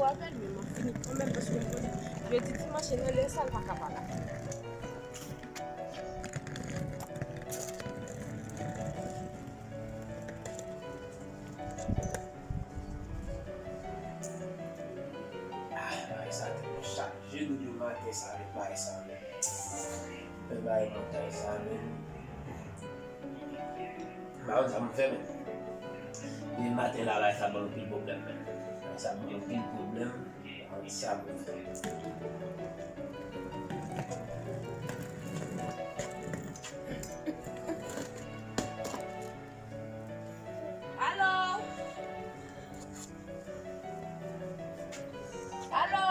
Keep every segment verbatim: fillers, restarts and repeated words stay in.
Apèl men m ap fini kanmenm paske m konnen jedi dimanch se nan lè sa l pa ka pa la. Ah, bagay sa te bon chak je nou de maten sa avèk bagay sa menm. Fè bagay mantay sa menm. M pa konn sa pou m fè menm. Depi maten la bagay sa ban m anpil pwoblèm menm. Bagay sa ban m anpil pwoblèm. M pa konn sa pou m fè. Alo? Alo?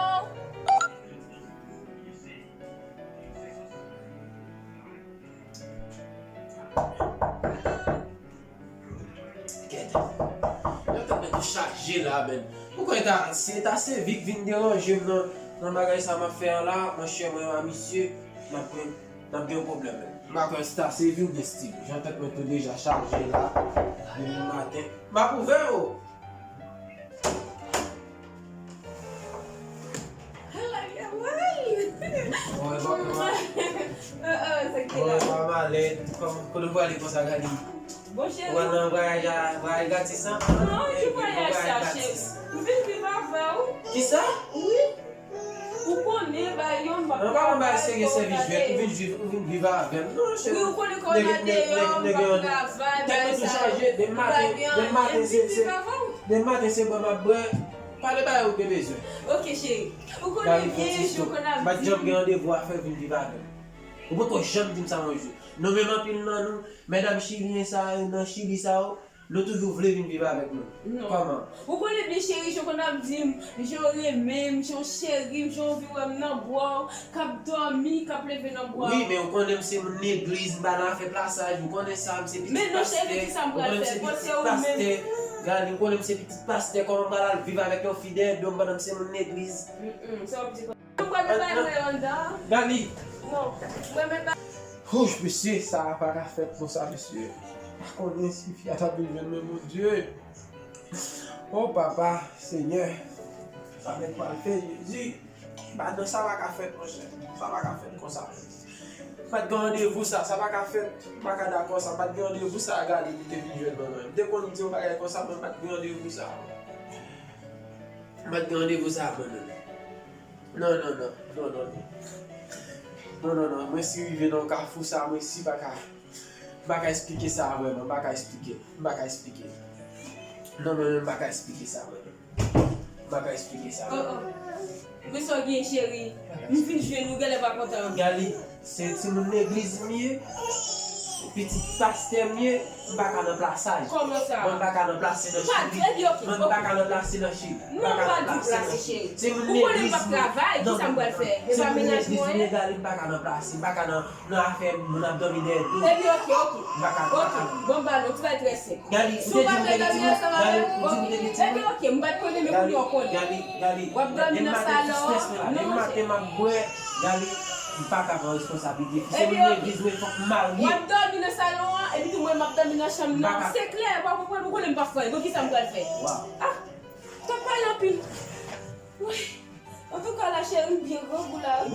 Kèt. Yo tèt mwen tou chaje la, men. Ou kwè ta, se ta se vi k vin deranje m nan, nan bagay sa m ap fè a la, monchè, mwen a misye, n ap pran N ap gen yon pwoblèm menm. M pa kwè si ta se vi oubyen stil. Jan tèt mwen tou deja chaje la. Depi maten. M ap ouvè yo. Hello, yeah, why? Bon, e bon, bon. Oh, oh, sa ki Bon, la. E pa malèt. Kòm, kote w prale konsa, Galy? Bon, cheri. Ou pral nan vwayaj a, vwayaj gratis, an? Non, ki vwayaj sa, cheri? M vin viv avè w. Kisa? Wi. Ou konnen, ba, yon, m pa Non, pa yon bagay serye, sèvis jwèt. Ou vin viv, ou vin viv avè m. Non, cheri. Wi, ou konnen kòman deyò, m pa travay, bagay sa. Depi maten, depi maten, se, se, depi maten, se bwè m ap bwè. Pale bagay ou te bezwen. Ok, cheri. Ou konnen byen, jan w konn ap di. M pa t janm gen randevou a fè vin viv avè m. Ou poko janm di m sa yon jou. Nou menm anpil nan nou, medam chilyen sa yo, nan Chili sa yo, Nou toujou vle vin viv avèk nou. Non. Kòman? Ou konnen byen cheri, jan w konn ap di m, jan w renmen m, jan w cheri m, jan w anvi wè m nan bra w, k ap dòmi, k ap leve nan bra w. Wi, men ou konnen m se moun legliz, m pa nan afè plasaj, ou konnen sa, m se pitit pastè. Men non cheri, kisa m pral fè? Panse ou menm. Galy, ou konnen m se pitit pastè, kòman m pral al viv avèk yon fi dèyè do m pandan m se moun legliz? Mm, mm, sa w ap di. Ou pral bay mwen anndan? Galy! Non. Mwen menm pa. Ouch, mesye, sa a pa ka fèt konsa, mesye. Pa konnen si fi a t ap vin jwenn mwen, Bondye. O papa, Senyè. Sa nèg pral fè, Jezi. Ba, non, sa pa ka fèt, monchè. Sa pa ka fèt konsa. M pa t gen randevou sa, sa pa ka fèt. M pa ka dakò sa. M pa t gen randevou sa, Galy, pou te vin jwenn mwen, non. M te konn di yon bagay konsa, men m pa t gen randevou sa. M pa t gen randevou sa, mwen, non. Non, non, non. Non, non, non. Non, non, non. Mwen si rive nan kafou sa, mwen si pa ka. M pa ka esplike sa vrèman. M pa ka esplike. M pa ka esplike. Non, mwen menm m pa ka esplike sa vrèman. M pa ka esplike sa vrèman. Oh, oh. Mwen sa w gen, cheri. M fin jwenn ou, genlè pa kontan. Galy. Se timoun legliz m ye, pitit pastè m ye, m pa ka nan plasaj. Kòman sa? Mwen m pa ka nan plase nan Chili. Mwen m pa ka nan plase nan Chili. M pa ka nan plase nan Chili. Timoun legliz m ye, non, timoun legliz m ye, Galy, m pa ka nan plase, m pa ka nan, nan afè moun ap dòmi dèyè do. Epi, ok, ok. M pa ka, m pa ka. Bon, ba nou, ti bay trè senp. Galy, ou te di m ou te gen timoun? Galy, ou di m ou te gen timoun? Epi, ok, m pa t konnen, men kounye a w konnen. Galy, Galy, w ap dòmi nan salon an? Non, monchè. Depi maten m ap bwè, Galy, m pa ka pran responsablite. Se moun legliz mwen, fòk m marye. W ap dòmi nan salon an, epi tou mwen m ap dòmi nan chanm nan. Se klè, w ap konprann, ou konnen m pa fè. Donk, kisa m pral fè? Waw. Ah, t ap pale anpil. Woy. Antouka, la cheri, m byen grangou la, wi.